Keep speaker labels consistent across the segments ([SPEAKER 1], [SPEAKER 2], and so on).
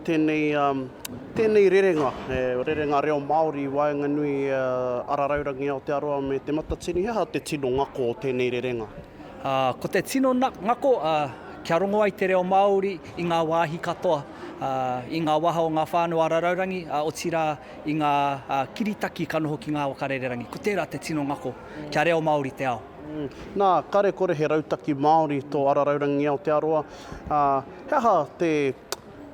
[SPEAKER 1] Tēnei, tēnei rerenga, he rerenga reo Māori i waenganui i a Araraurangi Aotearoa me Te Matatini, he aha te tino ngako o tēnei rerenga?
[SPEAKER 2] Ko te tino ngako, kia rongo ai te reo Māori i ngā wāhi katoa, i ngā waha o ngā whānau Araraurangi, otirā i ngā kiritaki ka noho ki ngā waka rererangi. Ko tērā te tino ngako, kia reo Māori te ao.
[SPEAKER 1] Nā, kare kore he rautaki Māori tō Araraurangi Aotearoa, he aha te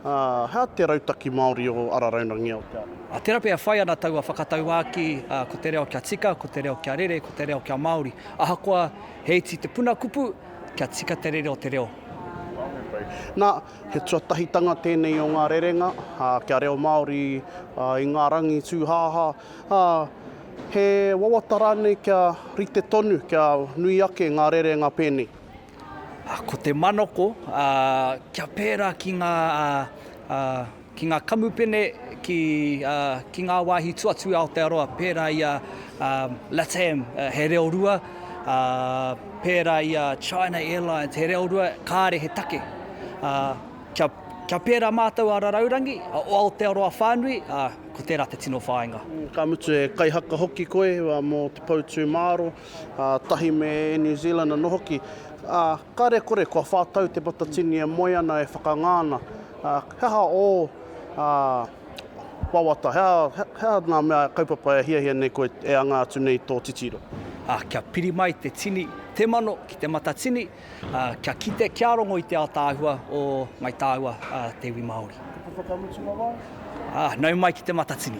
[SPEAKER 1] Ā, he aha te rautaki Māori o Araraurangi Aotearoa?
[SPEAKER 2] Ā, tērā pea e whai ana taua whakatauākī, ā, ko te reo kia tika, ko te reo kia rere, ko te reo kia Māori. Ahakoa he iti te puna kupu, kia tika te rere o te reo.
[SPEAKER 1] Nā, he tuatahitanga tēnei o ngā rerenga, ā, kia reo Māori, ā, i ngā rangi tūhāhā, ā, he wawata rānei kia rite tonu, kia nui ake ngā rerenga pēnei?
[SPEAKER 2] Ko te manako, kia pērā ki ngā, ki ngā kamupene, ki, ki ngā wāhi tuatu i Aotearoa, pērā i a LATAM, he reo rua, pērā i a China Airlines, he reo rua, kāre he take. Kia, kia pērā mātou a Raraurangi, o Aotearoa whānui, ko tērā te tino whāinga.
[SPEAKER 1] Ka mutu he kaihaka hoki koe mō te Poutūmāro. ā, tahi me Air New Zealand anō hoki, ā, kāre kore kua whātau Te Matatini e moe ana, e whakangā ana. Ā, he aha ō, ā, wawata, he aha, he aha ngā mea kaupapa e hiahia nei koe e anga atu nei tō titiro?
[SPEAKER 2] Ā, kia piri mai te tini, te mano ki Te Matatini, ā, kia kite, kia rongo i te ātaahua o Ngai Tāua, ā, te iwi Māori.
[SPEAKER 1] Kupu whakamutunga wai?
[SPEAKER 2] Ā, nau mai ki Te Matatini.